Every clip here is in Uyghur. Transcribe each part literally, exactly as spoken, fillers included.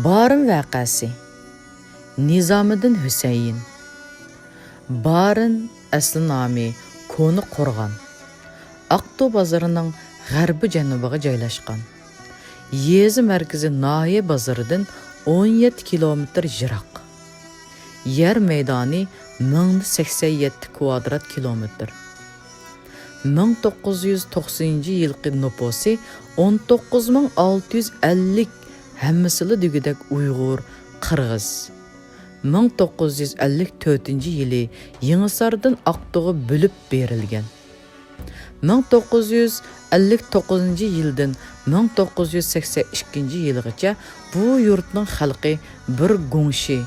بارىن ۋەقەسى. نىزامىدىن ھۈسەيىن. بارىن، ئەسلى نامى كونا قورغان، ئاقتۇ بازىرىنىڭ غەربىي جەنۇبىغا جايلاشقان. يېزا مەركىزى ناھىيە بازىرىدىن ئون يەتتە كىلومېتىر يىراق. يەر مەيدانى مىڭدا سەكسەن يەتتە كۋادرات كىلومېتىر. مىڭ توققۇز يۈز توقسىنىنچى يىلقى نوپۇسى ئون توققۇز مىڭ ئالتە يۈز ئەللىك، ھەممىسىلا دېگۈدەك ئۇيغۇر، قىرغىز. مىڭ توققۇز يۈز ئەللىك تۆتىنچى يىلى يېڭىساردىن ئاقتۇغا بۆلۈپ بېرىلگەن. مىڭ توققۇز يۈز ئەللىك توققۇزىنچى يىلدىن مىڭ توققۇز يۈز سەكسەن ئىككىنچى يىلغىچە بۇ يۇرتنىڭ خەلقى بىر گۇڭشى،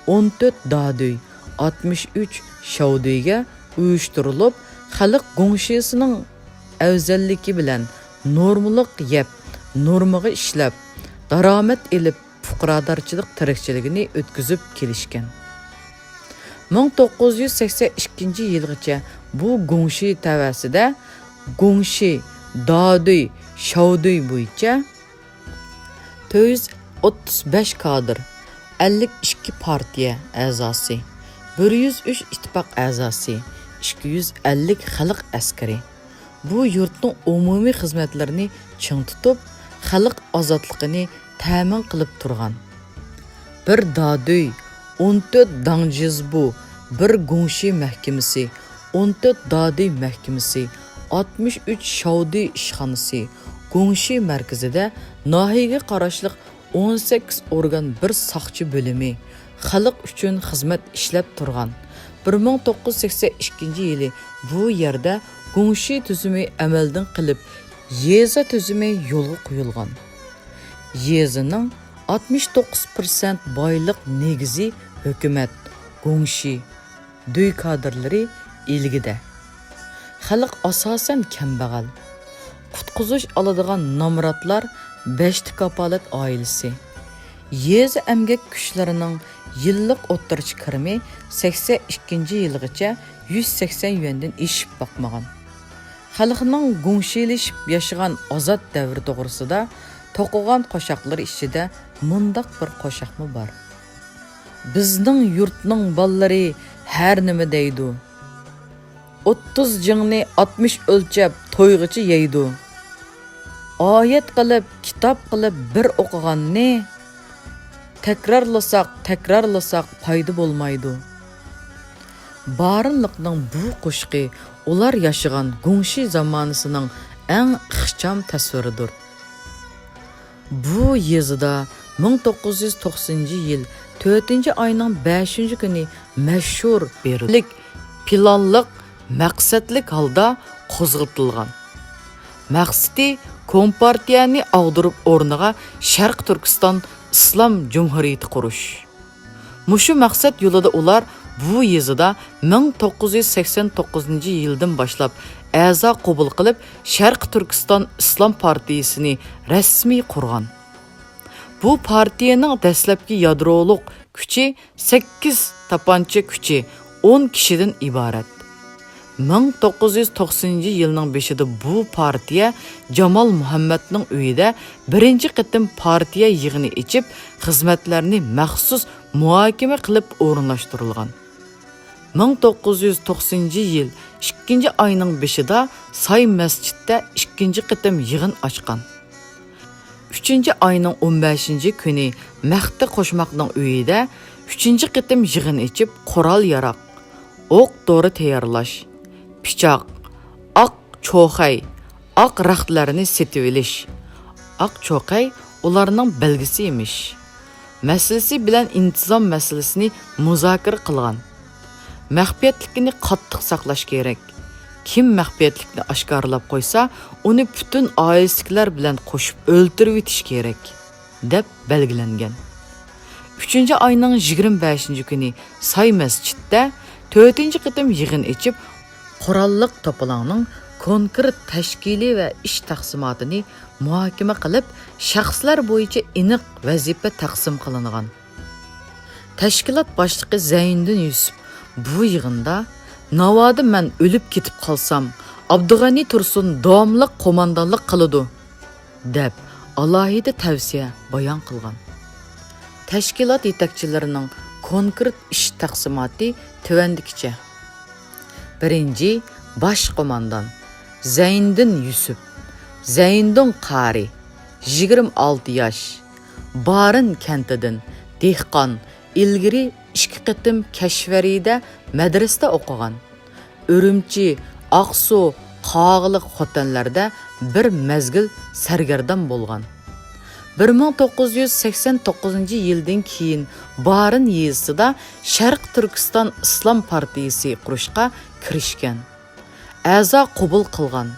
ئون تۆت دادۈي، ئاتمىش ئۈچ شاۋدۈيگە ئۇيۇشتۇرۇلۇپ، خەلق گۇڭشىسىنىڭ ئەۋزەللىكى بىلەن نورمىلىق يەپ، نورمىغا ئىشلەپ، دارامەت ئېلىپ، پۇقرادارچىلىق تىرىكچىلىكىنى ئۆتكۈزۈپ كېلىشكەن. مىڭ توققۇز يۈز سەكسەن ئىككىنچى يىلغىچە بۇ گۇڭشى تەۋەسىدە گۇڭشى، دادۈي، شاۋدۈي بويىچە تۆت يۈز ئوتتۇز بەش كادىر، ئەللىك ئىككى پارتىيە ئەزاسى، بىر يۈز ئۈچ ئىتتىپاق ئەزاسى، ئىككى يۈز ئەللىك خەلق ئەسكىرى بۇ يۇرتنىڭ ئومۇمىي خىزمەتلىرىنى چىڭ تۇتۇپ، خەلق ئازادلىقىنى تەمىن قىلىپ تۇرغان. بىر دادۈي، ئون تۆت داڭجىزبۇ، بىر گۇڭشى مەھكىمىسى، ئون تۆت دادۈي مەھكىمىسى، ئاتمىش ئۈچ شاۋدۈي ئىشخانىسى، گۇڭشى مەركىزىدە ناھىيەگە قاراشلىق ئون سەككىز ئورگان، بىر ساقچى بۆلۈمى خەلق ئۈچۈن خىزمەت ئىشلەپ تۇرغان. بىر مىڭ توققۇز يۈز سەكسەن ئىككىنچى يىلى بۇ يەردە گۇڭشى تۈزۈمى ئەمەلدىن قېلىپ، يېزا تۈزۈمى يولغا قويۇلغان. يېزىنىڭ ئاتمىش توققۇز پىرسەنت بايلىق نېگىزى ھۆكۈمەت، گۇڭشى، دۈي كادىرلىرى ئىلگىدە. خەلق ئاساسەن كەمبەغەل. قۇتقۇزۇش ئالىدىغان نامراتلار بەشتە كاپالەت ئائىلىسى. يېزا ئەمگەك كۈچلىرىنىڭ يىللىق ئوتتۇرىچە كىرىمى سەكسەن ئىككىنچى يىلغىچە يۈز سەكسەن يۈەندىن ئېشىپ باقمىغان. خەلقنىڭ گۇڭشىلىشىپ ياشىغان ئازاد دەۋرى توغرىسىدا توقۇغان قوشاقلىرى ئىچىدە مۇنداق بىر قوشاقمۇ بار. بىزنىڭ يۇرتنىڭ بالىلىرى ھەر نېمە دەيدۇ. ئوتتۇز جىڭنى ئاتمىش ئۆلچەپ تويغىچە يەيدۇ. ئايەت قىلىپ، كىتاب قىلىپ بىر ئوقۇغاننى تەكرارلىساق، تەكرارلىساق پايدا بولمايدۇ. بارىنلىقنىڭ بۇ قوشىقى ئۇلار ياشىغان گۇڭشى زامانىسىنىڭ ئەڭ ئىخچام تەسۋىرىدۇر. بۇ يېزىدا مىڭ توققۇز يۈز توقسىنىنچى يىل تۆتىنچى ئاينىڭ بەشىنچى كۈنى مەشھۇر بېرىلىك پىلانلىق، مەقسەتلىك ھالدا قوزغىتىلغان. مەقسىتى كومپارتىيەنى ئاغدۇرۇپ ئورنىغا شەرقىي تۈركىستان ئىسلام جۇمھۇرىيىتى قۇرۇش. مۇشۇ مەقسەت يولىدا ئۇلار بۇ يېزىدا مىڭ توققۇز يۈز سەكسەن توققۇزىنچى يىلدىن باشلاپ ئەزا قوبۇل قىلىپ، شەرقىي تۈركىستان ئىسلام پارتىيىسىنى رەسمىي قۇرغان. بۇ پارتىيەنىڭ دەسلەپكى يادرولۇق كۈچى سەككىز تاپانچا كۈچى، ئون كىشىدىن ئىبارەت. مىڭ توققۇز يۈز توقسىنىنچى يىلنىڭ بېشىدا بۇ پارتىيە جامال مۇھەممەتنىڭ ئۆيىدە بىرىنچى قېتىم پارتىيە يىغىنى ئېچىپ، خىزمەتلەرنى مەخسۇس مۇھاكىمە قىلىپ ئورۇنلاشتۇرۇلغان. مىڭ توققۇز يۈز توقسىنىنچى يىل ئىككىنچى ئاينىڭ بېشىدا ساي مەسچىتتە ئىككىنچى قېتىم يىغىن ئاچقان. ئۈچىنچى ئاينىڭ ئون بەشىنچى كۈنى مەختى قوشماقنىڭ ئۆيىدە ئۈچىنچى قېتىم يىغىن ئېچىپ، قورال-ياراغ، ئوق-دورا تەييارلاش، پىچاق، ئاق چوخەي، ئاق رەختلەرنى سېتىۋېلىش، ئاق چوخەي ئۇلارنىڭ بەلگىسى ئىمىش، مەسىلىسى بىلەن ئىنتىزام مەسىلىسىنى مۇزاكىرە قىلغان. مەخپىيەتلىكىنى قاتتىق ساقلاش كېرەك. كىم مەخپىيەتلىكنى ئاشكارىلاپ قويسا، ئۇنى پۈتۈن ئائىلىسىدىكىلەر بىلەن قوشۇپ ئۆلتۈرۈۋېتىش كېرەك، دەپ بەلگىلەنگەن. ئۈچىنچى ئاينىڭ يىگىرمە بەشىنچى كۈنى ساي مەسچىتتە تۆتىنچى قېتىم يىغىن ئېچىپ، قوراللىق توپىلاڭنىڭ كونكرېت تەشكىلىي ۋە ئىش تەقسىماتىنى مۇھاكىمە قىلىپ، شەخسلەر بويىچە ئېنىق ۋەزىپە تەقسىم قىلىنغان. تەشكىلات باشلىقى زەينىدىن يۈسۈپ بۇ يىغىندا، «ناۋادا مەن ئۆلۈپ كېتىپ قالسام، ئابدۇغەنى تۇرسۇن داۋاملىق قوماندانلىق قىلىدۇ» دەپ ئالاھىدە تەۋسىيە بايان قىلغان. تەشكىلات يېتەكچىلىرىنىڭ كونكرېت ئىش تەقسىماتى تۆۋەندىكىچە. بىرىنچى، باش قوماندان زەينىدىن يۈسۈپ، زەينىدىن قارى، يىگىرمە ئالتە ياش، بارىن كەنتىدىن، دېھقان، ئىلگىرى ئىككى قېتىم كەشۋەرىدە مەدرىسىدە ئوقۇغان. ئۈرۈمچى، ئاقسۇ، قاغىلىق خوتەنلەردە بىر مەزگىل سەرگەردان بولغان. بىر مىڭ توققۇز يۈز سەكسەن توققۇزىنچى يىلدىن كېيىن بارىن يېزىسىدا شەرقىي تۈركىستان ئىسلام پارتىيىسى قۇرۇشقا كىرىشكەن. ئەزا قوبۇل قىلغان،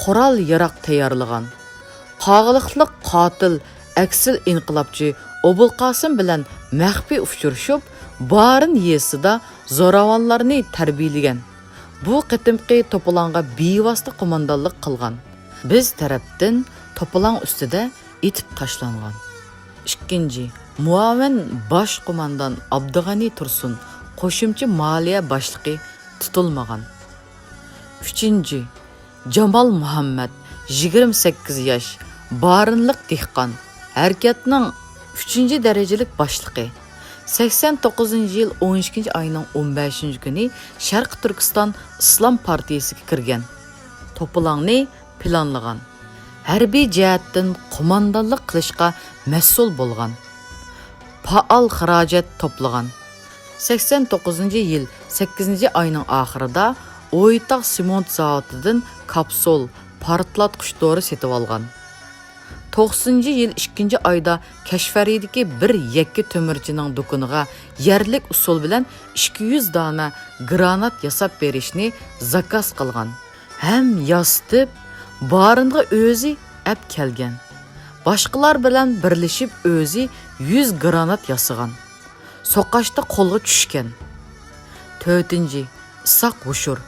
قورال ياراغ تەييارلىغان. قاغىلىقلىق قاتىل ئەكسىل ئىنقىلابچى ئوبۇلقاسىم بىلەن مەخپىي ئۇچرىشىپ، بارىن يېزىسىدا زوراۋانلارنى تەربىيەلىگەن. بۇ قېتىمقى توپىلاڭغا بىۋاسىتە قوماندانلىق قىلغان. بىز تەرەپتىن توپىلاڭ ئۈستىدە ئېتىپ تاشلانغان. ئىككىنچى، مۇئاۋىن باش قوماندان ئابدۇغەنى تۇرسۇن، قوشۇمچە مالىيە باشلىقى، تۇتۇلمىغان. ئۈچىنچى، جامال مۇھەممەد، يىگىرمە سەككىز ياش، بارىنلىق دېھقان، ھەرىكەتنىڭ ئۈچىنچى دەرىجىلىك باشلىقى. سەكسەن توققۇزىنچى يىل ئون ئىككىنچى ئاينىڭ ئون بەشىنچى كۈنى شەرقىي تۈركىستان ئىسلام پارتىيىسىگە كىرگەن. توپىلاڭنى پىلانلىغان، ھەربىي جەھەتتىن قوماندانلىق قىلىشقا مەسئۇل بولغان، پائال خىراجەت توپلىغان. سەكسەن توققۇزىنچى يىل سەككىزىنچى ئاينىڭ ئاخىرىدا ئويتاغ سېمونت زاۋۇتىدىن كاپسۇل، پارتلاتقۇچ دورا سېتىۋالغان. توقسىنىنچى يىل ئىككىنچى ئايدا كەشفەرىدىكى بىر يەككە تۆمۈرچىنىڭ دۇكىنىغا يەرلىك ئۇسۇل بىلەن ئىككى يۈز دانە گرانات ياساپ بېرىشنى زاكاز قىلغان. ھەم ياسىتىپ، بارىنغا ئۆزى ئەپ كەلگەن. باشقىلار بىلەن بىرلىشىپ ئۆزى يۈز گرانات ياسىغان. سوقاشتا قولغا چۈشكەن. تۆتىنچى، ئىسھاق ھوشۇر،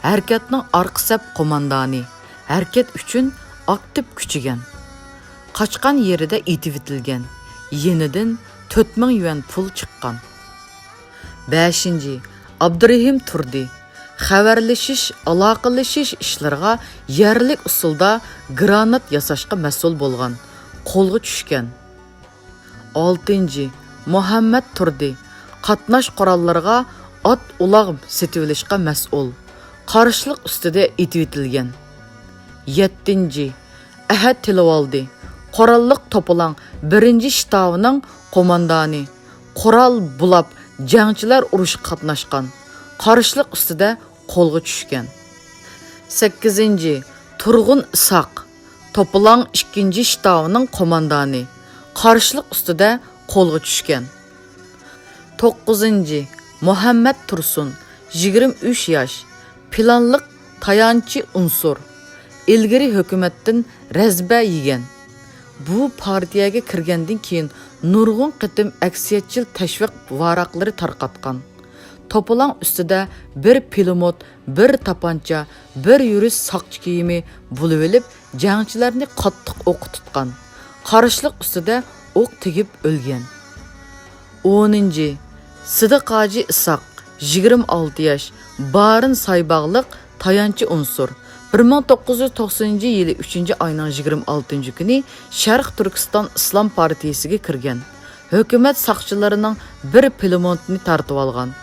ھەرىكەتنىڭ ئارقا سەپ قوماندانى، ھەرىكەت ئۈچۈن ئاكتىپ كۈچىگەن. قاچقان يېرىدە ئېتىۋېتىلگەن. يېنىدىن تۆت مىڭ يۈەن پۇل چىققان. بەشىنچى، ئابدۇرېھىم تۇردى، خەۋەرلىشىش، ئالاقىلىشىش ئىشلىرىغا يەرلىك ئۇسۇلدا گرانات ياساشقا مەسئۇل بولغان، قولغا چۈشكەن. ئالتىنچى، مۇھەممەد تۇردى، قاتناش قوراللىرىغا ئات-ئۇلاغ سېتىۋېلىشقا مەسئۇل، قارشىلىق ئۈستىدە ئېتىۋېتىلگەن. يەتتىنچى، ئەھەت تىلىۋالدى، قوراللىق توپىلاڭ بىرىنچى شتابىنىڭ قوماندانى، قورال بۇلاپ جەڭچىلەر ئۇرۇشقا قاتناشقان، قارشىلىق ئۈستىدە قولغا چۈشكەن. سەككىزىنچى، تۇرغۇن ئىسھاق، توپىلاڭ ئىككىنچى شتابىنىڭ قوماندانى، قارشىلىق ئۈستىدە قولغا چۈشكەن. توققۇزىنچى، مۇھەممەد تۇرسۇن، يىگىرمە ئۈچ ياش، پىلانلىق تايانچى ئۇنسۇر، ئىلگىرى ھۆكۈمەتتىن رەزبە يېگەن. بۇ پارتىيەگە كىرگەندىن كېيىن نۇرغۇن قېتىم ئەكسىيەتچىل تەشۋىق ۋاراقلىرى تارقاتقان. توپىلاڭ ئۈستىدە بىر پىلىموت، بىر تاپانچا، بىر يۈرۈش ساقچى كىيىمى بولۇۋېلىپ، جەڭچىلەرنى قاتتىق ئوققا تۇتقان. قارشىلىق ئۈستىدە ئوق تېگىپ ئۆلگەن. ئونىنچى، سىدىق ھاجى ئىسھاق، يىگىرمە ئالتە ياش، بارىن سايباغلىق تايانچى ئۇنسۇر. بىر مىڭ توققۇز يۈز توقسىنىنچى يىلى ئۈچىنچى ئاينىڭ يىگىرمە ئالتىنچى كۈنى شەرقىي تۈركىستان ئىسلام پارتىيىسىگە كىرگەن. ھۆكۈمەت ساقچىلىرىنىڭ بىر پىلىموتىنى تارتىۋالغان.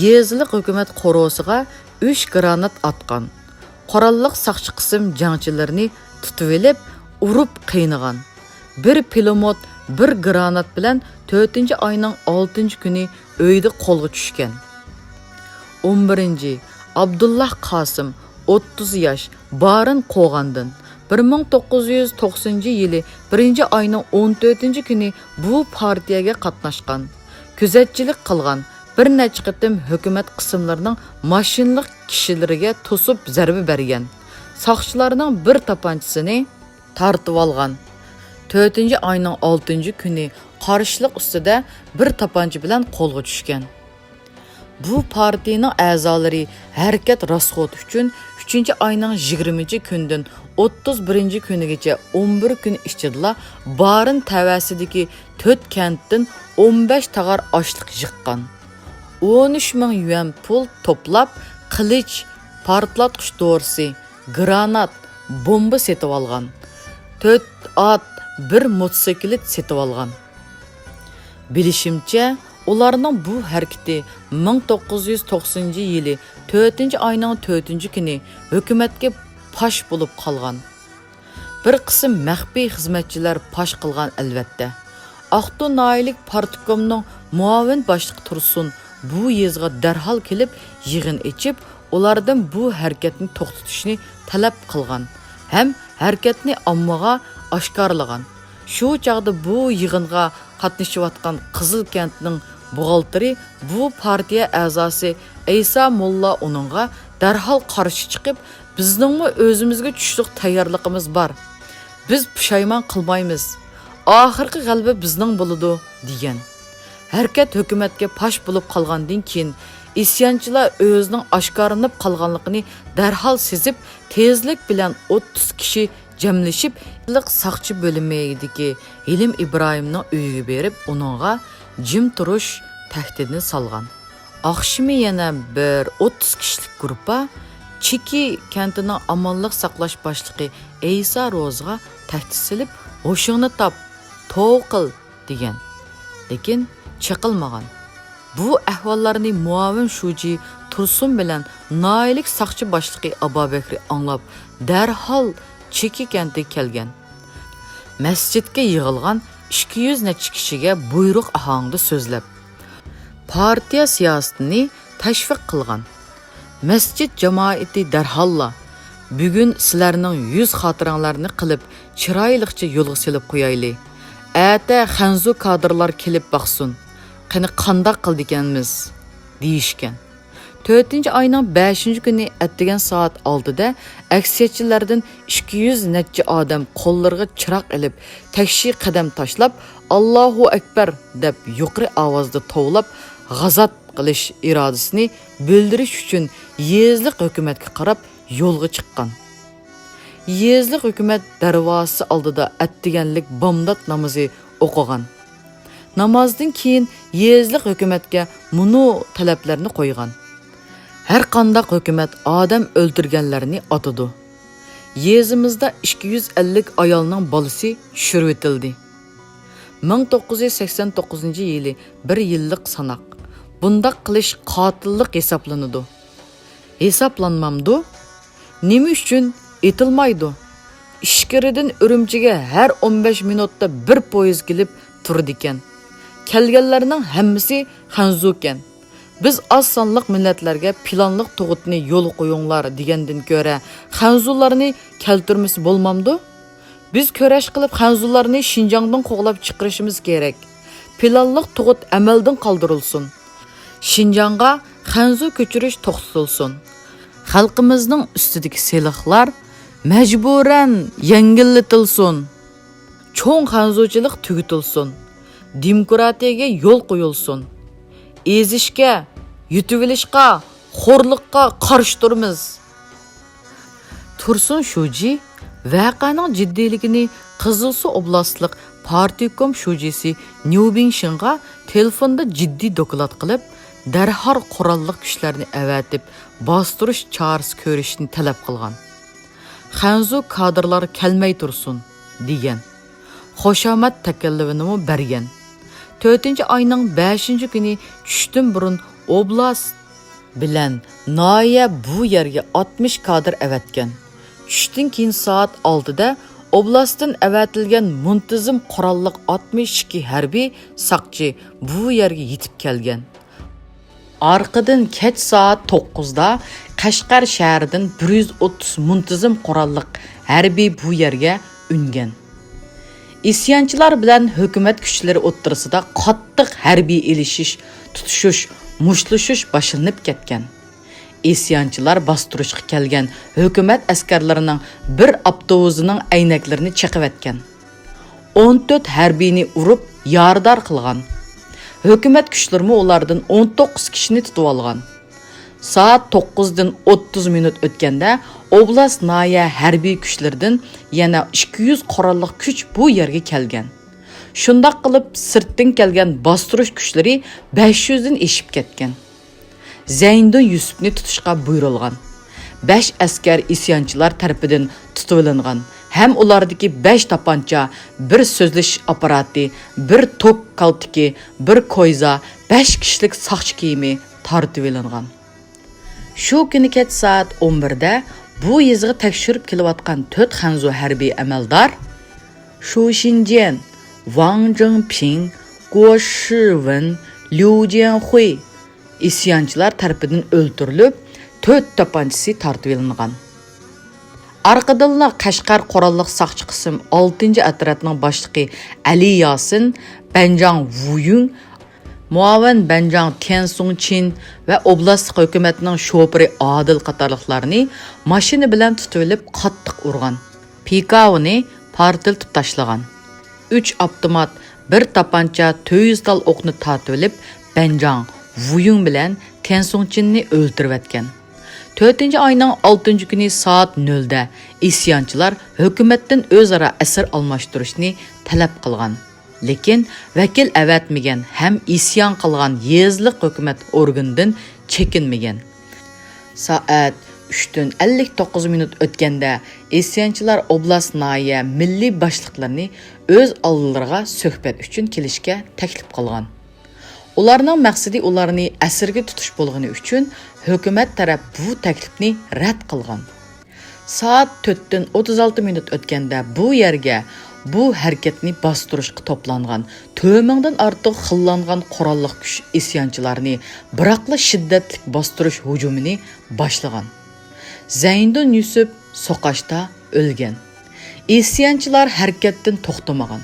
يېزىلىق ھۆكۈمەت قورۇسىغا ئۈچ گرانات ئاتقان. قوراللىق ساقچى قىسىم جەڭچىلىرىنى تۇتۇۋېلىپ، ئۇرۇپ قىينىغان. بىر پىلىموت، بىر گرانات بىلەن تۆتىنچى ئاينىڭ ئالتىنچى كۈنى ئۆيىدە قولغا چۈشكەن. ئون بىرىنچى، ئابدۇللا قاسىم، ئوتتۇز ياش، بارىن قوغاندىن. بىر مىڭ توققۇز يۈز توقسىنىنچى يىلى بىرىنچى ئاينىڭ ئون تۆتىنچى كۈنى بۇ پارتىيەگە قاتناشقان، كۆزەتچىلىك قىلغان، بىر نەچچە قېتىم ھۆكۈمەت قىسىملىرىنىڭ ماشىنىلىق كىشىلىرىگە توسۇپ زەربە بەرگەن. ساقچىلارنىڭ بىر تاپانچىسىنى تارتىۋالغان. تۆتىنچى ئاينىڭ ئالتىنچى كۈنى قارشىلىق ئۈستىدە بىر تاپانچا بىلەن قولغا چۈشكەن. بۇ پارتىيىنىڭ ئەزالىرى ھەرىكەت راسخوتى ئۈچۈن ئۈچىنچى ئاينىڭ يىگىرمىنچى كۈنىدىن ئوتتۇز بىرىنچى كۈنىگىچە ئون بىر كۈن ئىچىدىلا بارىن تەۋەسىدىكى تۆت كەنتتىن ئون بەش تاغار ئاشلىق يىغقان. ئون ئۈچ مىڭ يۈەن پۇل توپلاپ، قىلىچ، پارتلاتقۇچ دورىسى، گرانات، بومبا سېتىۋالغان. تۆت ئات، بىر موتوسىكلىت سېتىۋالغان. بىلىشىمچە، ئۇلارنىڭ بۇ ھەرىكىتى مىڭ توققۇز يۈز توقسىنىنچى يىلى تۆتىنچى ئاينىڭ تۆتىنچى كۈنى ھۆكۈمەتكە پاش بولۇپ قالغان. بىر قىسىم مەخپىي خىزمەتچىلەر پاش قىلغان، ئەلۋەتتە. ئاقتۇ ناھىيەلىك پارتكومنىڭ مۇئاۋىن باشلىقى تۇرسۇن بۇ يېزىغا دەرھال كېلىپ يىغىن ئېچىپ، ئۇلاردىن بۇ ھەرىكەتنى توختىتىشنى تەلەپ قىلغان ھەم ھەرىكەتنى ئاممىغا ئاشكارىلىغان. شۇ چاغدا بۇ يىغىنغا قاتنىشىۋاتقان قىزىل كەنتنىڭ بوغالتىرى، بۇ پارتىيە ئەزاسى ئەيسا موللا ئۇنىڭغا دەرھال قارشى چىقىپ، بىزنىڭمۇ ئۆزىمىزگە چۈشلۈك تەييارلىقىمىز بار. بىز پۇشايمان قىلمايمىز. ئاخىرقى غەلىبە بىزنىڭ بولىدۇ، دېگەن. ھەرىكەت ھۆكۈمەتكە پاش بولۇپ قالغاندىن كېيىن، ئىسيانچىلار ئۆزىنىڭ ئاشكارىلىنىپ قالغانلىقىنى دەرھال سېزىپ، تېزلىك بىلەن ئوتتۇز كىشى جەملىشىپ، ساقچى بۆلۈمىدىكى ھېلىم ئىبراھىمنىڭ ئۆيىگە بېرىپ، ئۇنىڭغا جىم تۇرۇش تەھدىتىنى سالغان. ئاخشىمى يەنە بىر ئوتتۇز كىشىلىك گۇرۇپپا چېكى كەنتىنىڭ ئامانلىق ساقلاش باشلىقى ئەيسا روزىغا تەھدىت سېلىپ، «ھوشۇڭنى تاپ، توۋا قىل!» دېگەن، لېكىن چېقىلمىغان. بۇ ئەھۋاللارنى مۇئاۋىن شۇجى تۇرسۇن بىلەن ناھىيەلىك ساقچى باشلىقى ئابابەكرى ئاڭلاپ، دەرھال چېكى كەنتىگە كەلگەن. مەسچىتكە يىغىلغان ئىككى يۈز نەچچە كىشىگە بۇيرۇق ئاھاڭىدا سۆزلەپ، پارتىيە سىياسىتىنى تەشۋىق قىلغان. مەسچىت جامائىتى دەرھاللا، «بۈگۈن سىلەرنىڭ يۈز خاتىرەڭلارنى قىلىپ، چىرايلىقچە يولغا سېلىپ قويايلى. ئەتە خەنزۇ كادىرلار كېلىپ باقسۇن، قېنى قانداق قىلىدىكەنمىز» دېيىشكەن. تۆتىنچى ئاينىڭ بەشىنچى كۈنى ئەتىگەن سائەت ئالتىدە ئەكسىيەتچىلەردىن ئىككى يۈز نەچچە ئادەم قوللىرىغا چىراغ ئېلىپ، تەكشى قەدەم تاشلاپ، «ئاللاھۇ ئەكبەر» دەپ يۇقىرى ئاۋازدا توۋلاپ، غازات قىلىش ئىرادىسىنى بىلدۈرۈش ئۈچۈن يېزىلىق ھۆكۈمەتكە قاراپ يولغا چىققان. يېزىلىق ھۆكۈمەت دەرۋازىسى ئالدىدا ئەتىگەنلىك بامدات نامىزى ئوقۇغان. نامازدىن كېيىن يېزىلىق ھۆكۈمەتكە مۇنۇ تەلەپلەرنى قويغان: «ھەر قانداق ھۆكۈمەت ئادەم ئۆلتۈرگەنلەرنى ئاتىدۇ. يېزىمىزدا ئىككى يۈز ئەللىك ئايالنىڭ بالىسى چۈشۈرۈۋېتىلدى. مىڭ توققۇز يۈز سەكسەن توققۇزىنچى يىلى بىر يىللىق ساناق. بۇنداق قىلىش قاتىللىق ھېسابلىنىدۇ.» ھېسابلانمامدۇ؟ نېمە ئۈچۈن ئېتىلمايدۇ؟ ئىچكىرىدىن ئۈرۈمچىگە ھەر ئون بەش مىنۇتتا بىر پويىز كېلىپ تۇرىدىكەن. كەلگەنلەرنىڭ ھەممىسى خەنزۇكەن. «بىز ئاز سانلىق مىللەتلەرگە پىلانلىق تۇغۇتنى يولغا قويۇڭلار» دېگەندىن كۆرە، خەنزۇلارنى كەلتۈرمىسە بولمامدۇ؟ بىز كۈرەش قىلىپ، خەنزۇلارنى شىنجاڭدىن قوغلاپ چىقىرىشىمىز كېرەك. پىلانلىق تۇغۇت ئەمەلدىن قالدۇرۇلسۇن. شىنجاڭغا خەنزۇ كۆچۈرۈش توختىتىلسۇن. خەلقىمىزنىڭ ئۈستىدىكى سېلىقلار مەجبۇرەن يەڭگىللىتىلسۇن. چوڭ خەنزۇچىلىق تۈگىتىلسۇن. دېموكراتىيەگە يول قويۇلسۇن. ئېزىشكە، يۇتۇۋېلىشقا، خورلۇققا قارشى تۇرىمىز. تۇرسۇن شۇجى ۋەقەنىڭ جىددىيلىكىنى قىزىلسۇ ئوبلاستلىق پارتكوم شۇجىسى نيۇ بىڭشىڭغا تېلېفوندا جىددىي دوكلات قىلىپ، دەرھال قوراللىق كۈچلەرنى ئەۋەتىپ، باستۇرۇش چارىسى كۆرۈشنى تەلەپ قىلغان. «خەنزۇ كادىرلار كەلمەي تۇرسۇن» دېگەن. خۇشامەت تەكلىپىنىمۇ بەرگەن. تۆتىنچى ئاينىڭ بەشىنچى كۈنى چۈشتىن بۇرۇن ئوبلاست بىلەن ناھىيە بۇ يەرگە ئاتمىش كادىر ئەۋەتكەن. چۈشتىن كېيىن سائەت ئالتىدە ئوبلاستتىن ئەۋەتىلگەن مۇنتىزىم قوراللىق ئاتمىش ئىككى ھەربىي ساقچى بۇ يەرگە يېتىپ كەلگەن. ئارقىدىن كەچ سائەت توققۇزدا قەشقەر شەھىرىدىن بىر يۈز ئوتتۇز مۇنتىزىم قوراللىق ھەربىي بۇ يەرگە ئۈنگەن. ئىسيانچىلار بىلەن ھۆكۈمەت كۈچلىرى ئوتتۇرىسىدا قاتتىق ھەربىي ئېلىشىش، تۇتۇشۇش، مۇشتلىشىش باشلىنىپ كەتكەن. ئىسيانچىلار باستۇرۇشقا كەلگەن ھۆكۈمەت ئەسكەرلىرىنىڭ بىر ئاپتوبۇسىنىڭ ئەينەكلىرىنى چېقىۋەتكەن. ئون تۆت ھەربىينى ئۇرۇپ يارىدار قىلغان. ھۆكۈمەت كۈچلىرىمۇ ئۇلاردىن ئون توققۇز كىشىنى تۇتۇۋالغان. سائەت توققۇزدىن ئوتتۇز مىنۇت ئۆتكەندە، ئوبلاست ناھىيە ھەربىي كۈچلىرىدىن يەنە ئىككى يۈز قوراللىق كۈچ بۇ يەرگە كەلگەن. شۇنداق قىلىپ، سىرتتىن كەلگەن باستۇرۇش كۈچلىرى بەش يۈزدىن ئېشىپ كەتكەن. زەينىدىن يۈسۈپنى تۇتۇشقا بۇيرۇلغان. بەش ئەسكەر ئىسيانچىلار تەرىپىدىن تۇتۇۋېلىنغان. ھەم ئۇلاردىكى بەش تاپانچا، بىر سۆزلىشىش ئاپپاراتى، بىر توك كالتىكى، بىر كويزا، بەش كىشىلىك ساقچى كىيىمى تارتىۋېلىنغان. شۇ كۈنى كەچ سائەت ئون بىردە بۇ يېزىغا تەكشۈرۈپ كېلىۋاتقان تۆت خەنزۇ ھەربىي ئەمەلدار، شۇ شىنجيەن، ۋاڭ جىڭپىڭ، گو شىۋېن، ليۇ جيەنخۇي، ئىسيانچىلار تەرىپىدىن ئۆلتۈرۈلۈپ، تۆت تاپانچىسى تارتىۋېلىنغان. ئارقىدىنلا قەشقەر قوراللىق ساقچى قىسىم ئالتىنچى ئەترەتنىڭ باشلىقى ئەلى ياسىن، بەنجاڭ ۋۇيۈڭ، مۇئاۋىن بەنجاڭ تيەن سۇڭچىن ۋە ئوبلاستلىق ھۆكۈمەتنىڭ شوپۇرى ئادىل قاتارلىقلارنى ماشىنا بىلەن تۇتۇۋېلىپ قاتتىق ئۇرغان. پىكاۋىنى پارتلىتىپ تاشلىغان. ئۈچ ئاپتومات، بىر تاپانچا، تۆت يۈز تال ئوقنى تارتىۋېلىپ، بەنجاڭ ۋۇيۈڭ بىلەن تيەن سۇڭچىننى ئۆلتۈرۈۋەتكەن. تۆتىنچى ئاينىڭ ئالتىنچى كۈنى سائەت نۆلدە ئىسيانچىلار ھۆكۈمەتتىن ئۆزئارا ئەسىر ئالماشتۇرۇشنى تەلەپ قىلغان. لېكىن ۋەكىل ئەۋەتمىگەن ھەم ئىسيان قىلغان يېزىلىق ھۆكۈمەت ئورگىنىدىن چېكىنمىگەن. سائەت ئۈچتىن ئەللىك توققۇز مىنۇت ئۆتكەندە، ئىسيانچىلار ئوبلاست، ناھىيە مىللىي باشلىقلىرىنى ئۆز ئالدىلىرىغا سۆھبەت ئۈچۈن كېلىشكە تەكلىپ قىلغان. ئۇلارنىڭ مەقسىتى ئۇلارنى ئەسىرگە تۇتۇش بولغىنى ئۈچۈن، ھۆكۈمەت تەرەپ بۇ تەكلىپنى رەت قىلغان. سائەت تۆتتىن ئوتتۇز ئالتە مىنۇت ئۆتكەندە بۇ يەرگە بۇ ھەرىكەتنى باستۇرۇشقا توپلانغان تۆت مىڭدىن ئارتۇق خىللانغان قوراللىق كۈچ ئىسيانچىلارنى، بىراقلا شىددەتلىك باستۇرۇش ھۇجۇمىنى باشلىغان. زەينىدۇن يۈسۈپ سوقاشتا ئۆلگەن. ئىسيانچىلار ھەرىكەتتىن توختىمىغان.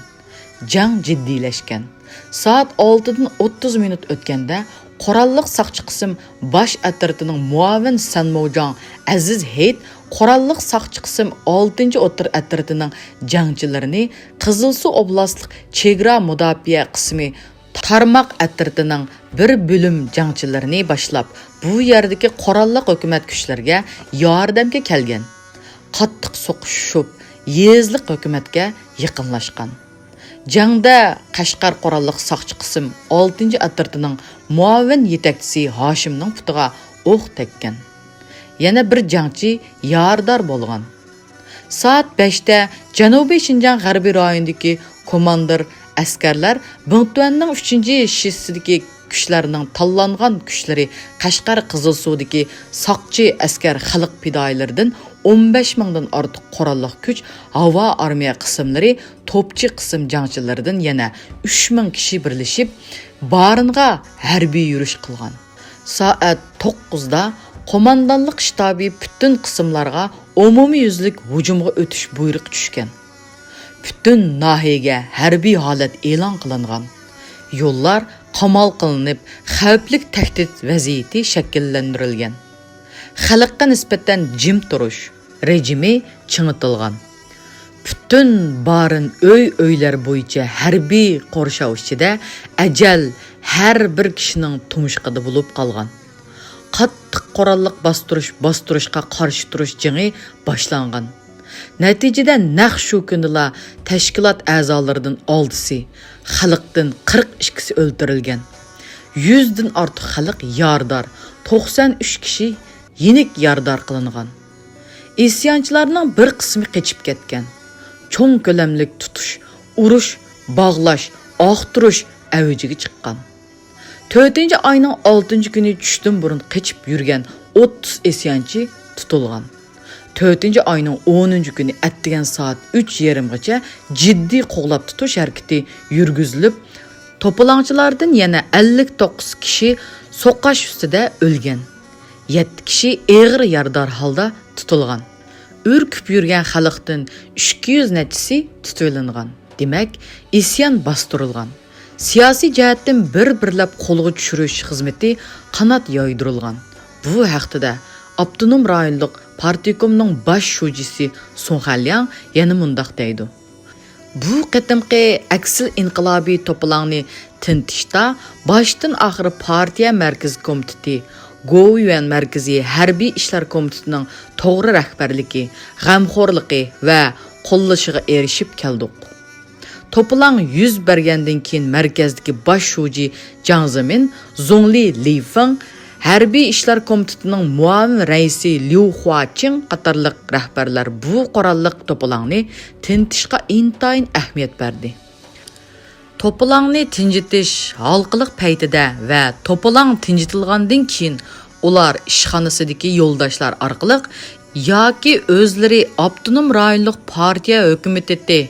جەڭ جىددىيلەشكەن. سائەت ئالتىدىن ئوتتۇز مىنۇت ئۆتكەندە، قوراللىق ساقچى قىسىم باش ئەترىتىنىڭ مۇئاۋىن سەنموجاڭ ئەزىز ھېيت، قوراللىق ساقچى قىسىم ئالتىنچى ئوتتۇرا ئەترىتىنىڭ جەڭچىلىرىنى، قىزىلسۇ ئوبلاستلىق چېگرا مۇداپىئە قىسمى تارماق ئەترىتىنىڭ بىر بۆلۈم جەڭچىلىرىنى باشلاپ، بۇ يەردىكى قوراللىق ھۆكۈمەت كۈچلىرىگە ياردەمگە كەلگەن. قاتتىق سوقۇشۇشۇپ، يېزىلىق ھۆكۈمەتكە يېقىنلاشقان. جەڭدە قەشقەر قوراللىق ساقچى قىسىم ئالتىنچى ئەترىتىنىڭ مۇئاۋىن يېتەكچىسى ھاشىمنىڭ پۇتىغا ئوق تەگكەن. يەنە بىر جەڭچى يارىدار بولغان. سائەت بەشتە جەنۇبىي شىنجاڭ غەربىي رايونىدىكى كوماندىر ئەسكەرلەر بىڭتۈەننىڭ ئۈچىنچى شىسسىدىكى كۈچلەرنىڭ تاللانغان كۈچلىرى قەشقەر قىزىلسۇدىكى ساقچى ئەسكەر خەلق پىدائىيلىرىدىن ئون بەش مىڭدىن ئارتۇق قوراللىق كۈچ، ھاۋا ئارمىيە قىسىملىرى، توپچى قىسىم جەڭچىلىرىدىن يەنە ئۈچ مىڭ كىشى بىرلىشىپ، بارىنغا ھەربىي يۈرۈش قىلغان. سائەت توققۇزدا قوماندانلىق شتابى پۈتۈن قىسىملارغا ئومۇميۈزلۈك ھۇجۇمغا ئۆتۈش بۇيرۇقى چۈشكەن. پۈتۈن ناھىيەگە ھەربىي ھالەت ئېلان قىلىنغان. يوللار قامال قىلىنىپ، خەۋپلىك تەھدىت ۋەزىيىتى شەكىللەندۈرۈلگەن. خەلققە نىسبەتەن جىم تۇرۇش رېجىمى چىڭىتىلغان. پۈتۈن بارىن ئۆي-ئۆيلەر بويىچە ھەربىي قورشاۋ ئىچىدە ئەجەل ھەر بىر كىشىنىڭ تۇمشۇقىدا بولۇپ قالغان. قاتتىق قوراللىق باستۇرۇش، باستۇرۇشقا قارشى تۇرۇش جېڭى باشلانغان. نەتىجىدە نەق شۇ كۈنىلا تەشكىلات ئەزالىرىدىن ئالتىسى، خەلقتىن قىرىق ئىككىسى ئۆلتۈرۈلگەن. يۈزدىن ئارتۇق خەلق يارىدار، توقسان ئۈچ كىشى يېنىك يارىدار قىلىنغان. ئىسيانچىلارنىڭ بىر قىسمى قېچىپ كەتكەن. چوڭ كۆلەملىك تۇتۇش، ئۇرۇش، باغلاش، ئاختۇرۇش ئەۋجىگە چىققان. تۆتىنچى ئاينىڭ ئالتىنچى كۈنى چۈشتىن بۇرۇن قېچىپ يۈرگەن ئوتتۇز ئىسيانچى تۇتۇلغان. تۆتىنچى ئاينىڭ ئونىنچى كۈنى ئەتىگەن سائەت ئۈچ يېرىمغىچە جىددىي قوغلاپ تۇتۇش ھەرىكىتى يۈرگۈزۈلۈپ، توپىلاڭچىلاردىن يەنە ئەللىك توققۇز كىشى سوقاش ئۈستىدە ئۆلگەن. يەتتە كىشى ئېغىر يارىدار ھالدا تۇتۇلغان. ئۈركۈپ يۈرگەن خەلقتىن ئىككى يۈز نەچچىسى تۇتۇۋېلىنغان. دېمەك، ئىسيان باستۇرۇلغان. سىياسىي جەھەتتىن بىر-بىرلەپ قولغا چۈشۈرۈش خىزمىتى قانات يايدۇرۇلغان. بۇ ھەقتىدە ئاپتونوم رايونلۇق پارتكومنىڭ باش شۇجىسى سۇڭ خەنلياڭ يەنە مۇنداق دەيدۇ: بۇ قېتىمقى ئەكسىل ئىنقىلابىي توپىلاڭنى تىنتىشتا باشتىن ئاخىر پارتىيە مەركىزىي كومىتېتى، گوۋۇيۈەن مەركىزىي ھەربىي ئىشلار كومىتېتىنىڭ توغرا رەھبەرلىكى، غەمخورلۇقى ۋە قوللىشىغا ئېرىشىپ كەلدۇق. توپىلاڭ يۈز بەرگەندىن كېيىن مەركەزدىكى باش شۇجى جاڭ زېمىن، زۇڭلى لى فېڭ ھەربىي ئىشلار كومىتېتىنىڭ مۇئاۋىن رەئىسى ليۇ خۇاچىڭ قاتارلىق رەھبەرلەر بۇ قوراللىق توپىلاڭنى تىنتىشقا ئىنتايىن ئەھمىيەت بەردى. توپىلاڭنى تىنجىتىش ھالقىلىق پەيتىدە ۋە توپىلاڭ تىنجىتىلغاندىن كېيىن ئۇلار ئىشخانىسىدىكى يولداشلار ئارقىلىق ياكى ئۆزلىرى ئاپتونوم رايونلۇق پارتىيە ھۆكۈمىتى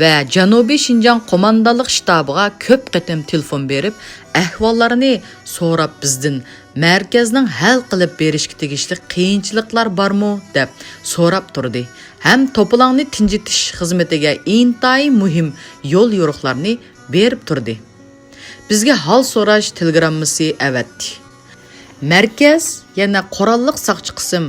ۋە جەنۇبىي شىنجاڭ قوماندانلىق شتابىغا كۆپ قېتىم تېلېفون بېرىپ، ئەھۋاللارنى سوراپ، بىزدىن مەركەزنىڭ ھەل قىلىپ بېرىشكە تېگىشلىك قىيىنچىلىقلار بارمۇ، دەپ سوراپ تۇردى ھەم توپىلاڭنى تىنجىتىش خىزمىتىگە ئىنتايىن مۇھىم يول يورۇقلارنى بېرىپ تۇردى. بىزگە ھال سوراش تېلېگراممىسى ئەۋەتتى. مەركەز يەنە قوراللىق ساقچى قىسىم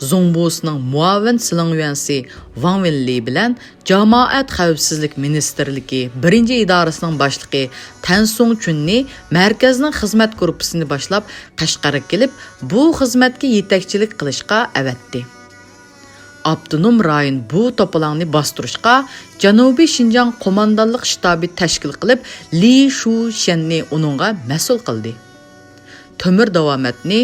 زۇڭبۇسىنىڭ مۇئاۋىن سىلىڭيۈەنسى ۋاڭ ۋېنلى بىلەن جامائەت خەۋپسىزلىك مىنىستىرلىكى بىرىنچى ئىدارىسىنىڭ باشلىقى تەن سۇڭ چۈننى مەركەزنىڭ خىزمەت گۇرۇپپىسىنى باشلاپ قەشقەرگە كېلىپ، بۇ خىزمەتكە يېتەكچىلىك قىلىشقا ئەۋەتتى. ئاپتونوم رايون بۇ توپىلاڭنى باستۇرۇشقا جەنۇبىي شىنجاڭ قوماندانلىق شتابى تەشكىل قىلىپ، لى شۇشيەننى ئۇنىڭغا مەسئۇل قىلدى. تۆمۈر داۋامەتنى،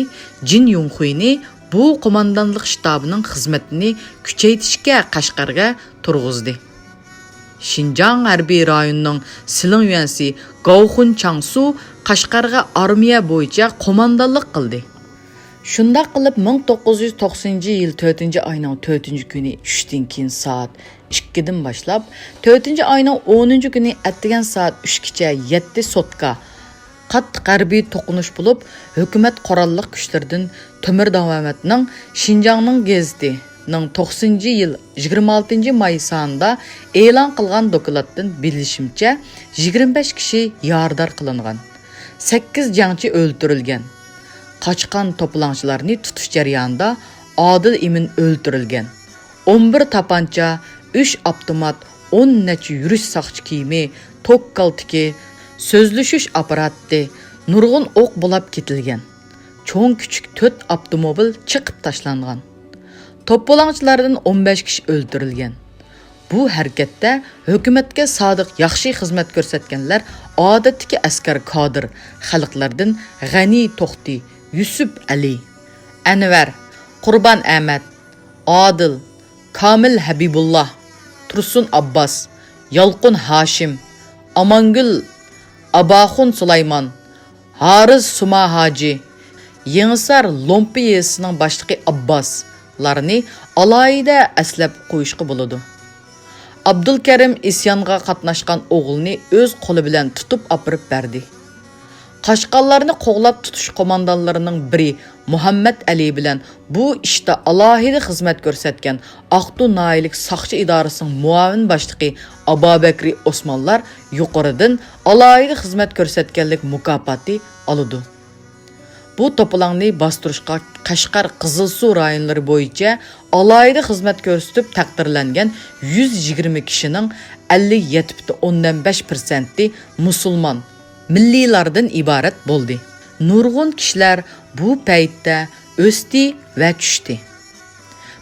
جىن يۇڭخۇينى بۇ قوماندانلىق شتابىنىڭ خىزمىتىنى كۈچەيتىشكە قەشقەرگە تۇرغۇزدى. شىنجاڭ ھەربىي رايونىنىڭ سىلىڭيۈەنسى گاۋخۇن چاڭسۇ قەشقەرگە ئارمىيە بويىچە قوماندانلىق قىلدى. شۇنداق قىلىپ، مىڭ توققۇز يۈز توقسىنىنچى يىل تۆتىنچى ئاينىڭ تۆتىنچى كۈنى چۈشتىن كېيىن سائەت ئىككىدىن باشلاپ، تۆتىنچى ئاينىڭ ئونىنچى كۈنى ئەتىگەن سائەت ئۈچكىچە يەتتە سوتكا قاتتىق ھەربىي توقۇنۇش بولۇپ، ھۆكۈمەت قوراللىق كۈچلىرىدىن تۆمۈر داۋامەتنىڭ شىنجاڭنىڭ گېزىتىنىڭ توققۇزىنچى يىل يىگىرمە ئالتىنچى ماي سانىدا ئېلان قىلغان دوكلاتتىن بىلىشىمچە، يىگىرمە بەش كىشى يارىدار قىلىنغان، سەككىز جەڭچى ئۆلتۈرۈلگەن. قاچقان توپىلاڭچىلارنى تۇتۇش جەريانىدا ئادىل ئىمىن ئۆلتۈرۈلگەن. ئون بىر تاپانچا، ئۈچ ئاپتومات، ئون نەچچە يۈرۈش ساقچى كىيىمى، توك كالتىكى، سۆزلىشىش ئاپپاراتى، نۇرغۇن ئوق بولاپ كېتىلگەن. چوڭ كىچىك تۆت ئاپتوموبىل چېقىپ تاشلانغان. توپىلاڭچىلاردىن ئون بەش كىشى ئۆلتۈرۈلگەن. بۇ ھەرىكەتتە ھۆكۈمەتكە سادىق ياخشى خىزمەت كۆرسەتكەنلەر ئادەتتىكى ئەسكەر كادىر خەلقلەردىن غەنى توختى، يۈسۈپ ئەلى، ئەنۋەر، قۇربان ئەمەت، ئادىل، كامىل ھەبىبۇللا، تۇرسۇن ئابباس، يالقۇن ھاشىم، ئامانگۈل، ئاباخۇن سۇلايمان، ھارىز سۇما ھاجى، يېڭىسار لومپا يېزىسىنىڭ باشلىقى ئابباسلارنى ئالاھىدە ئەسلەپ قويۇشقا بولىدۇ. ئابدۇلكەرىم ئىسيانغا قاتناشقان ئوغلىنى ئۆز قولى بىلەن تۇتۇپ ئاپىرىپ بەردى. قاچقانلارنى قوغلاپ تۇتۇش قوماندانلىرىنىڭ بىرى مۇھەممەد ئەلى بىلەن بۇ ئىشتا ئالاھىدە خىزمەت كۆرسەتكەن ئاقتۇ ناھىيەلىك ساقچى ئىدارىسىنىڭ مۇئاۋىن باشلىقى ئابابەكرى ئوسمانلار يۇقىرىدىن ئالاھىدە خىزمەت كۆرسەتكەنلىك مۇكاپاتى ئالىدۇ. بۇ توپىلاڭنى باستۇرۇشقا قەشقەر، قىزىلسۇ رايونلىرى بويىچە ئالاھىدە خىزمەت كۆرسىتىپ تەقدىرلەنگەن يۈز يىگىرمە كىشىنىڭ ئەللىك يەتتە پۈتۈن ئوندىن بەش پىرسەنتى مۇسۇلمان، مىللىيلاردىن ئىبارەت بولدى. نۇرغۇن كىشىلەر بۇ پەيتتە ئۆستى ۋە چۈشتى.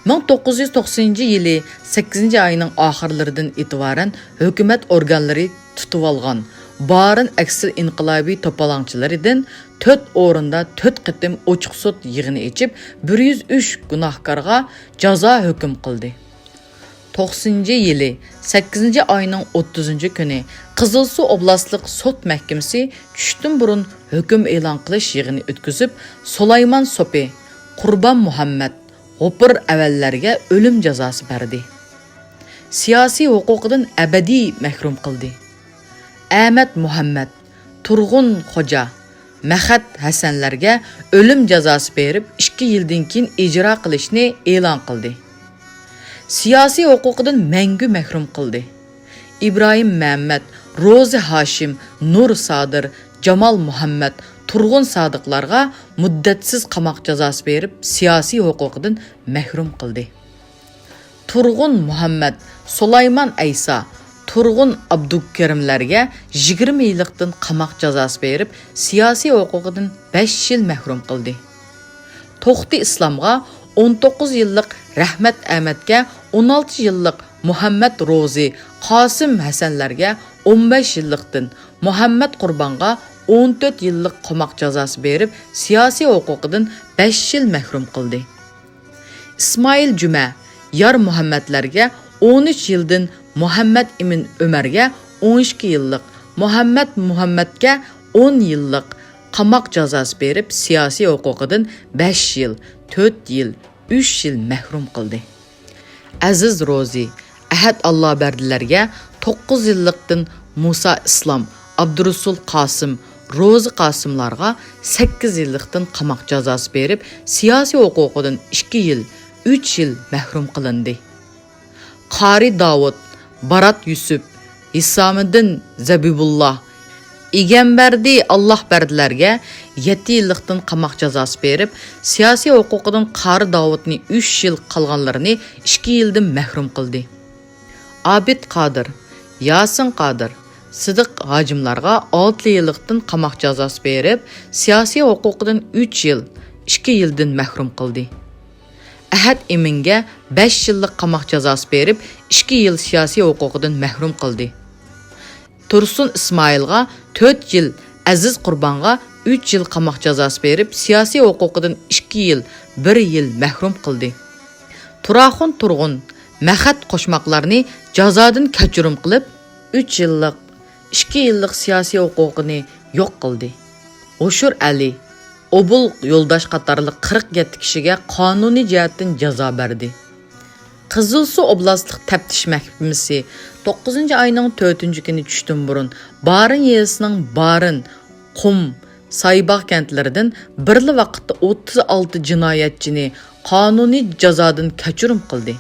مىڭ توققۇز يۈز توقسىنىنچى يىلى سەككىزىنچى ئاينىڭ ئاخىرلىرىدىن ئېتىبارەن ھۆكۈمەت ئورگانلىرى تۇتۇۋالغان بارىن ئەكسىل ئىنقىلابىي توپىلاڭچىلىرىدىن تۆت ئورۇندا تۆت قېتىم ئوچۇق سوت يىغىنى ئېچىپ، بىر يۈز ئۈچ گۇناھكارغا جازا ھۆكۈم قىلدى. توقسىنىنچى يىلى سەككىزىنچى ئاينىڭ ئوتتۇزىنچى كۈنى قىزىلسۇ ئوبلاستلىق سوت مەھكىمىسى چۈشتىن بۇرۇن ھۆكۈم ئېلان قىلىش يىغىنى ئۆتكۈزۈپ، سۇلايمان سوپى، قۇربان مۇھەممەد، غوپۇر ئەۋەنلەرگە ئۆلۈم جازاسى بەردى. سىياسىي ھوقۇقىدىن ئەبەدىي مەھرۇم قىلدى. ئەمەت مۇھەممەد، تۇرغۇن خوجا، مەخەت ھەسەنلەرگە ئۆلۈم جازاسى بېرىپ، ئىككى يىلدىن كېيىن ئىجرا قىلىشنى ئېلان قىلدى. سىياسىي ھوقۇقىدىن مەڭگۈ مەھرۇم قىلدى. ئىبراھىم مەمەت، روزى ھاشىم، نۇر سادىر، جامال مۇھەممەد، تۇرغۇن سادىقلارغا مۇددەتسىز قاماق جازاسى بېرىپ، سىياسىي ھوقۇقىدىن مەھرۇم قىلدى. تۇرغۇن مۇھەممەد، سۇلايمان ئەيسا، تۇرغۇن ئابدۇكېرىملەرگە يىگىرمە يىللىقتىن قاماق جازاسى بېرىپ، سىياسىي ھوقۇقىدىن بەش يىل مەھرۇم قىلدى. توختى ئىسلامغا ئون توققۇز يىللىق، رەھمەت ئەمەتكە ئون ئالتە يىللىق، مۇھەممەد روزى، قاسىم ھەسەنلەرگە ئون بەش يىللىقتىن، مۇھەممەد قۇربانغا ئون تۆت يىللىق قاماق جازاسى بېرىپ، سىياسىي ھوقۇقىدىن بەش يىل مەھرۇم قىلدى. ئىسمائىل جۈمە، يار مۇھەممەدلەرگە ئون ئۈچ يىلدىن، مۇھەممەد ئىمىن ئۆمەرگە ئون ئىككى يىللىق، مۇھەممەد مۇھەممەدكە ئون يىللىق قاماق جازاسى بېرىپ، سىياسىي ھوقۇقىدىن بەش يىل، تۆت يىل، ئۈچ يىل مەھرۇم قىلدى. ئەزىز روزى، ئەھەت ئاللابەردىلەرگە توققۇز يىللىقتىن، مۇسا ئىسلام، ئابدۇرۇسۇل قاسىم، روزى قاسىملارغا سەككىز يىللىقتىن قاماق جازاسى بېرىپ، سىياسىي ھوقۇقىدىن ئىككى يىل، ئۈچ يىل مەھرۇم قىلىندى. قارى داۋۇت، بارات يۈسۈپ، ھېسامىدىن زەبىبۇللا، ئىگەمبەردى ئاللاھبەردىلەرگە يەتتە يىللىقتىن قاماق جازاسى بېرىپ، سىياسىي ھوقۇقىدىن قارى داۋۇتنى ئۈچ يىل، قالغانلىرىنى ئىككى يىلدىن مەھرۇم قىلدى. ئابىد قادىر، ياسىن قادىر، سىدىق ھاجىملارغا ئالتە يىللىقتىن قاماق جازاسى بېرىپ، سىياسىي ھوقۇقىدىن ئۈچ يىل، ئىككى يىلدىن مەھرۇم قىلدى. ئەھەت ئىمىنگە بەش يىللىق قاماق جازاسى بېرىپ، ئىككى يىل سىياسىي ھوقۇقىدىن مەھرۇم قىلدى. تۇرسۇن ئىسمائىلغا تۆت يىل، ئەزىز قۇربانغا ئۈچ يىل قاماق جازاسى بېرىپ، سىياسىي ھوقۇقىدىن ئىككى يىل، بىر يىل مەھرۇم قىلدى. تۇراخۇن تۇرغۇن، مەخەت قوشماقلارنى جازادىن كەچۈرۈم قىلىپ، ئۈچ يىللىق، ئىككى يىللىق سىياسىي ھوقۇقىنى يوق قىلدى. ھوشۇر ئەلى، ئوبۇل يولداش قاتارلىق قىرىق يەتتە كىشىگە قانۇنىي جەھەتتىن جازا بەردى. قىزىلسۇ ئوبلاستلىق تەپتىش مەھكىمىسى توققۇزىنچى ئاينىڭ تۆتىنچى كۈنى چۈشتىن بۇرۇن بارىن يېزىسىنىڭ بارىن، قۇم، سايباغ كەنتلىرىدىن بىرلا ۋاقىتتا ئوتتۇز ئالتە جىنايەتچىنى قانۇنىي جازادىن كەچۈرۈم قىلدى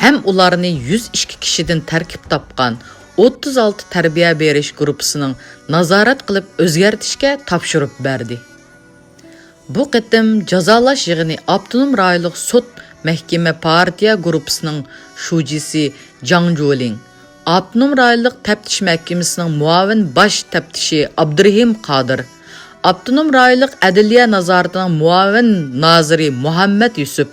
ھەم ئۇلارنى يۈز ئىككى كىشىدىن تەركىب تاپقان ئوتتۇز ئالتە تەربىيە بېرىش گۇرۇپپىسىنىڭ نازارەت قىلىپ ئۆزگەرتىشكە تاپشۇرۇپ بەردى. بۇ قېتىم جازالاش يىغىنى ئاپتونوم رايونلۇق سوت مەھكىمە پارتىيە گۇرۇپپىسىنىڭ شۇجىسى جاڭ جۇلىڭ، ئاپتونوم رايونلۇق تەپتىش مەھكىمىسىنىڭ مۇئاۋىن باش تەپتىشى ئابدۇرېھىم قادىر، ئاپتونوم رايونلۇق ئەدلىيە نازارىتىنىڭ مۇئاۋىن نازىرى مۇھەممەت يۈسۈپ،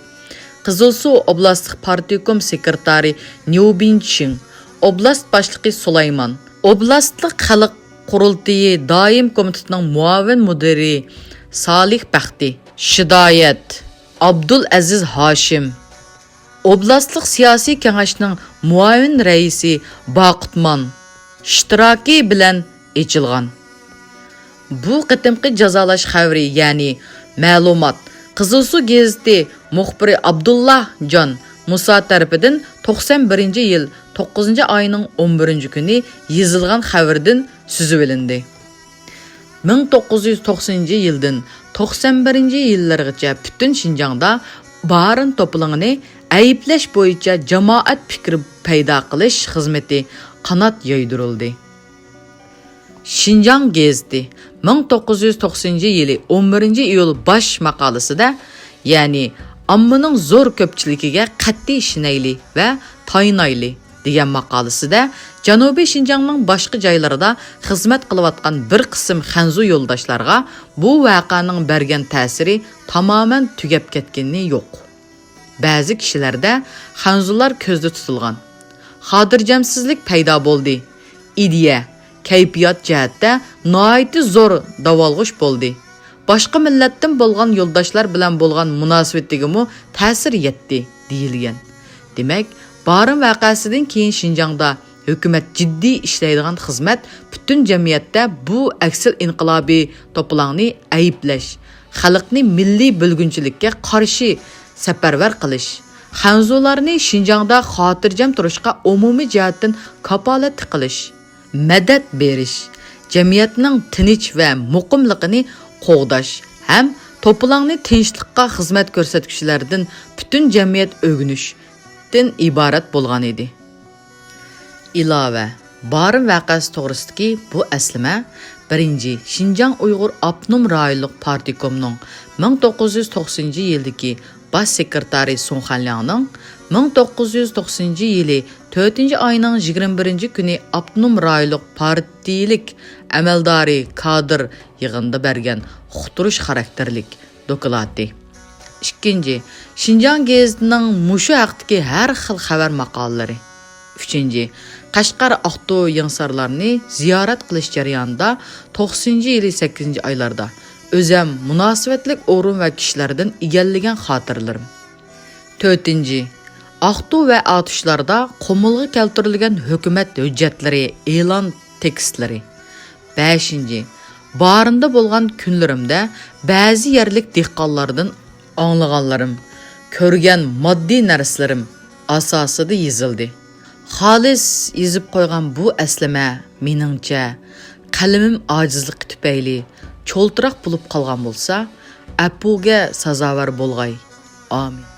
قىزىلسۇ ئوبلاستلىق پارتكوم سېكرېتارى نيۇبىن چىڭ، ئوبلاست باشلىقى سۇلايمان، ئوبلاستلىق خەلق قۇرۇلتىيى دائىم كومىتېتىنىڭ مۇئاۋىن مۇدىرى سالىھ بەختى، شىدايەت، ئابدۇلئەزىز ھاشىم، ئوبلاستلىق سىياسىي كېڭەشنىڭ مۇئاۋىن رەئىسى باقۇتمان ئىشتىراكى بىلەن ئېچىلغان. بۇ قېتىمقى جازالاش خەۋىرى، يەنى مەلۇمات، قىزىلسۇ گېزىتى مۇخبىرى ئابدۇللا جان مۇسا تەرىپىدىن توقسان بىرىنچى يىل توققۇزىنچى ئاينىڭ ئون بىرىنچى كۈنى يېزىلغان خەۋىرىدىن سۈزۈۋېلىندى. مىڭ توققۇز يۈز توقسىنىنچى يىلدىن توقسان بىرىنچى يىللىرىغىچە پۈتۈن شىنجاڭدا بارىن توپىلىڭىنى ئەيىبلەش بويىچە جامائەت پىكرى پەيدا قىلىش خىزمىتى قانات يايدۇرۇلدى. شىنجاڭ گېزىتى مىڭ توققۇز يۈز توقسىنىنچى يىلى ئون بىرىنچى ئىيۇل باش ماقالىسىدە، يەنى ئاممىنىڭ زور كۆپچىلىكىگە قەتئىي ئىشىنەيلى ۋە تايىنايلى دېگەن ماقالىسىدە، جەنۇبىي شىنجاڭنىڭ باشقا جايلىرىدا خىزمەت قىلىۋاتقان بىر قىسىم خەنزۇ يولداشلارغا بۇ ۋەقەنىڭ بەرگەن تەسىرى تامامەن تۈگەپ كەتكىنى يوق. بەزى كىشىلەردە خەنزۇلار كۆزدە تۇتۇلغان. خاتىرجەمسىزلىك پەيدا بولدى. ئىدىيە، كەيپىيات جەھەتتە ناھايىتى زور داۋالغۇش بولدى. باشقا مىللەتتىن بولغان يولداشلار بىلەن بولغان مۇناسىۋىتىگىمۇ تەسىر يەتتى، دېيىلگەن. دېمەك، بارىن ۋەقەسىدىن كېيىن شىنجاڭدا ھۆكۈمەت جىددىي ئىشلەيدىغان خىزمەت پۈتۈن جەمئىيەتتە بۇ ئەكسىل ئىنقىلابىي توپىلاڭنى ئەيىبلەش، خەلقنى مىللىي بۆلگۈنچىلىككە قارشى سەپەرۋەر قىلىش، خەنزۇلارنى شىنجاڭدا خاتىرجەم تۇرۇشقا ئومۇمىي جەھەتتىن كاپالەتلىك قىلىش، مەدەت بېرىش، جەمئىيەتنىڭ تىنچ ۋە مۇقىملىقىنى قوغداش ھەم توپىلاڭنى تىنچلىققا خىزمەت كۆرسەتكۈچىلەردىن پۈتۈن جەمئىيەت ئۆگىنىشتىن ئىبارەت بولغان ئىدى. ئىلاۋە، بارىن ۋەقەسى توغرىسىدىكى بۇ ئەسلىمە بىرىنچى شىنجاڭ ئۇيغۇر ئاپتونوم رايونلۇق پارتكومنىڭ مىڭ توققۇز يۈز توقسىنىنچى يىلدىكى باش سېكرېتارى سۇڭ خەنلياڭنىڭ مىڭ توققۇز يۈز توقسىنىنچى يىلى تۆتىنچى ئاينىڭ يىگىرمە بىرىنچى كۈنى ئاپتونوم رايونلۇق پارتىيىلىك ئەمەلدارى كادىر يىغىنىدا بەرگەن ئۇقتۇرۇش خاراكتېرلىك دوكلاتى. ئىككىنچى، شىنجاڭ گېزىتىنىڭ مۇشۇ ھەقتىكى ھەر خىل خەۋەر ماقالىلىرى. ئۈچىنچى، قەشقەر، ئاقتۇ، يېڭىسارلارنى زىيارەت قىلىش جەريانىدا توقسىنىنچى يىلى سەككىزىنچى ئايلاردا ئۆزەم مۇناسىۋەتلىك ئورۇن ۋە كىشىلەردىن ئىگىلىگەن خاتىرىلىرىم. تۆتىنچى، ئاقتۇ ۋە ئاتۇشلاردا قومۇلغا كەلتۈرۈلگەن ھۆكۈمەت ھۆججەتلىرى، ئېلان تېكىستلىرى. بەشىنچى، بارىندا بولغان كۈنلىرىمدە بەزى يەرلىك دېھقانلاردىن ئاڭلىغانلىرىم، كۆرگەن ماددىي نەرسىلىرىم ئاساسىدا يېزىلدى. خالىس يېزىپ قويغان بۇ ئەسلىمە، مېنىڭچە، قەلىمىم ئاجىزلىقى تۈپەيلى چولتىراق بولۇپ قالغان بولسا، ئەپۇگە سازاۋەر بولغاي. ئامىن.